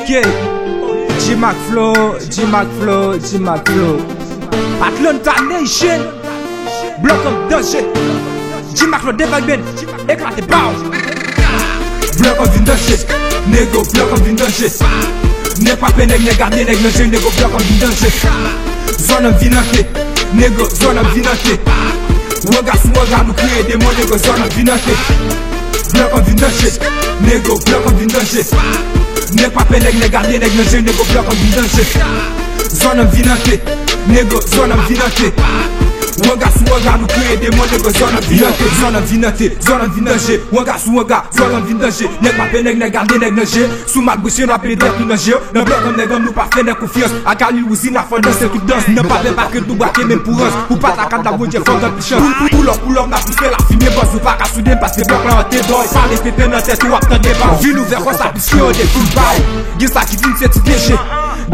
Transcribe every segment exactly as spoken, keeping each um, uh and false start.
Ok. G-Mac Flow, G-Mac Flow, G-Mac Flow. Atlanta Nation. Block an danje. G-Mac Flow, Devagman. Eklate, bow. Block an vin danje. Nego, block an vin danje. Nèg pa pè nèg, nèg gade nèg nan je, nego, block an vin danje. Zòn an vin ante. Nego, zòn an vin ante. Wanga sou wanga, nou kreye demon, nego, zòn an vin ante. Block an vin danje. Nego, block an vin danje. Nèg pa pè nèg, nèg gade nèg nan je, nego, block an vin danje. Zòn an vin ante. Nego, zòn an vin ante. Wanga sou wanga, nou kreye demon, nego, zòn an vin ante. Zòn an vin ante. Zòn an vin danje. Wanga sou wanga, zòn an vin danje. Nèg pa pè nèg, nèg gade nèg nan je. Sou mak bouche, n ap pede tou nan je. Nan block an nèg an, nou pa fè nèg konfyans. Ak Khalil Wouzi, n ap fè danse tout dans. Nan pa pè paket nou brake menm pou rans. Pou pa ta kat la, Bondye fò gad pou chans. Pou, pou, pou lòk, pou lòk, n ap pouse la fimye bòs. Ou pa ka soude m, pase block la ante dò. E pale tenten nan tèt ou, w ap tande pa. Vil ouvè konsa, piske yo dekouvri bay. Gen sa ki vin se ti deje.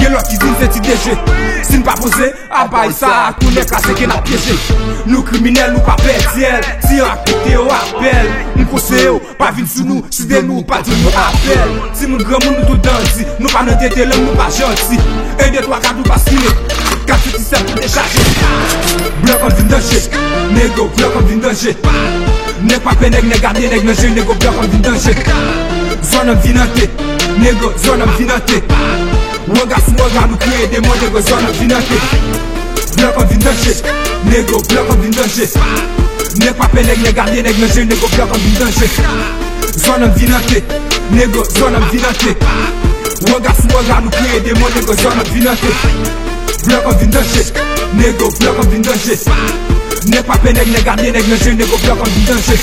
Gen lòt ki vin se ti deje. Si n pa poze, a bay sa, tou nèg la se ke n ap pyeje. Nou kriminèl, nou pa pè dyèl. Si an ap koute yo apèl, m konseye w, pa vin sou nou, si de nou, pa di nou apèl. Timoun granmoun, nou tout dandi. Nou pa nan tete lang, nou pa janti. En, de, twa, kat, nou baskile. Kat, sèt, disèt, nou dechaje. Block an vin danje. Nego, block an vin danje. Nèg pa pè nèg, nèg gade nèg nan je, nego, block an vin danje. Zòn an vin ante. Nego, zòn an vin ante. Wanga sou wanga, nou kreye demon, nego, zòn an vin ante. Block an vin danje. Nego, block an vin danje. Nèg pa pè nèg, nèg gade nèg nan je, nego, block an vin danje. Zòn an vin ante. Nego, zòn an vin ante. Wanga sou wanga, nou kreye demon, nego, zòn an vin ante. Block an vin danje. Nego, block an vin danje. Nèg pa pè nèg, nèg gade nèg nan je, nego, block an vin danje.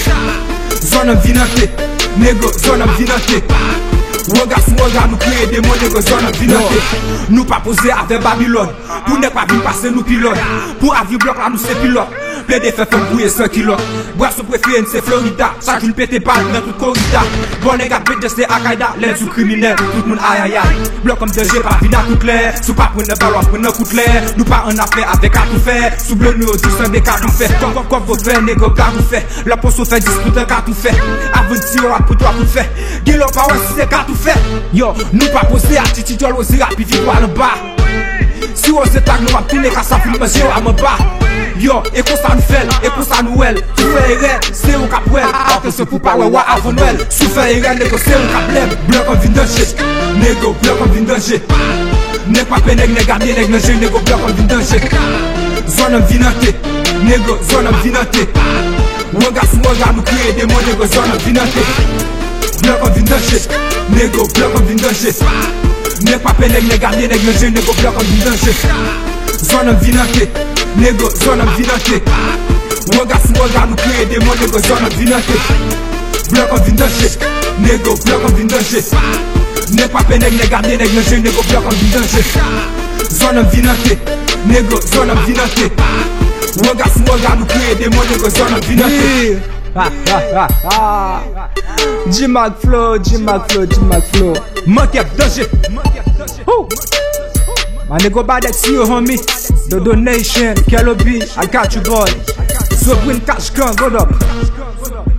Zòn an vin ante. Nego, zòn an vin ante. Wanga sou wanga, nou kreye demon, nego, zòn an vin ante. Nou pa poze avè Babilòn. Pou nèg pa vin pase nou pilòn. Pou avyon block la, nou se pilòt. Plede fè fanm gouye san kilòt. Bwason prefere n se Florida. Chak jou n pete bal nan tout korida. Bon nèg ap pete se Al-Qaida. Lè n sou kriminèl, tout moun ayayay. Block an danje, pa vin ak tout lè. Si w pa pran nan bal, w ap pran nan kout lè. Nou pa an afè avèk atoufè. Sou blo nou yo di sanble katoufè. Kòb, kòb, kòb, vo fè, nego, katoufè. Lè poso fè dis pou tan katoufè. Avan di yo ap pou twa pou fè. Gen lè w pa wè si se katoufè. Yo, nou pa poze, atitid djòl oze rapi, vin pral anba. Si w oze tag nou, w ap tounen ka sa fin manje w a manba. Yo, e konsa nou fè l, e konsa nou wè l. Si w fè erè, se ou k ap wè l. Atansyon pou w pa wè wa avan Nwèl. Si w fè erè, nego, se ou k ap blèm. Block an vin danje. Nego, block an vin danje. Nèg pa pè nèg, nèg gade nèg nan je, nego, block an vin danje. Zòn an vin ante. Nego, zòn an vin ante. Wanga sou wanga, nou kreye demon, nego, zòn an vin ante. Block an vin danje. Nego, block an vin danje. Nèg pa pè nèg, nèg gade nèg nan je, nego, block an vin danje. Zòn an vin ante. Nego, zòn an vin ante. Wanga sou wanga, nou kreye demon, nego, zòn an vin ante. Block an vin danje. Nego, block an vin danje. Nèg pa pè nèg, nèg gade nèg nan je, nego, block an vin danje. Zòn an vin ante. Nego, zòn an vin ante. Wanga sou wanga, nou kreye demon, nego, zòn an vin ante. Yeah. Ha, ha, ha, ha. G-Mac Flow, G-Mac Flow, G-Mac Flow. Mank ap danje. Woo. My nigga Badek, see you, homie. Dodo Nation, Kello B, I got you, boy. Sovereign Cash Gang, what up?